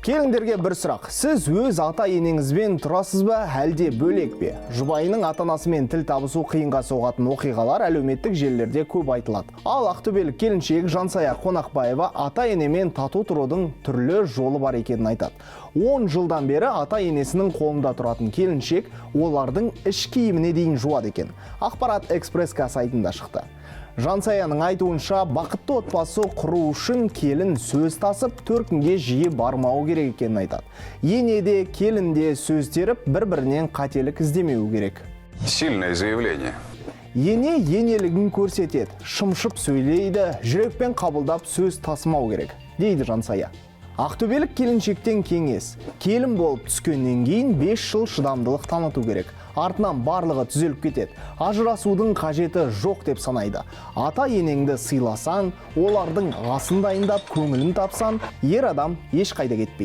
Келіндерге бір сұрақ. Сіз өз ата енеңізбен тұрасыз ба, әлде бөлек пе? Жұбайының ата анасымен тіл табысу қиынға соғатын оқиғалар әлеуметтік желілерде көп айтылады. Ал ақтөбелік келіншек Жансая Қонақбаева ата енемен тату тұрудың түрлі жолы бар екенін айтады. 10 жылдан бері ата енесінің қолында тұратын келіншек олардың іш киіміне дейін жуады екен. Ақпарат Экспресска сайтында шықты. Жансаяның айтуынша, бақытты отбасы құру үшін келін сөз тасып, төркінге жиі бармауы керек екенін айтады. Ене де, келін де сөз теріп, бір-бірінен қателік іздемеуі керек. Сильное заявление. Ене енелігін көрсетеді, шымшып сөйлейді, жүрекпен қабылдап, сөз тасымау керек, дейді Жансая. Ақтөбелік келіншектен кеңес. Келін болып түскеннен кейін 5 жыл шыдамдылық таныту керек. Артынан барлығы түзеліп кетеді. Ажырасудың қажеті жоқ деп санайды. Ата енеңді сыйласаң, олардың асын дайындап, көңілін тапсаң, ер адам ешқайда кетпейді.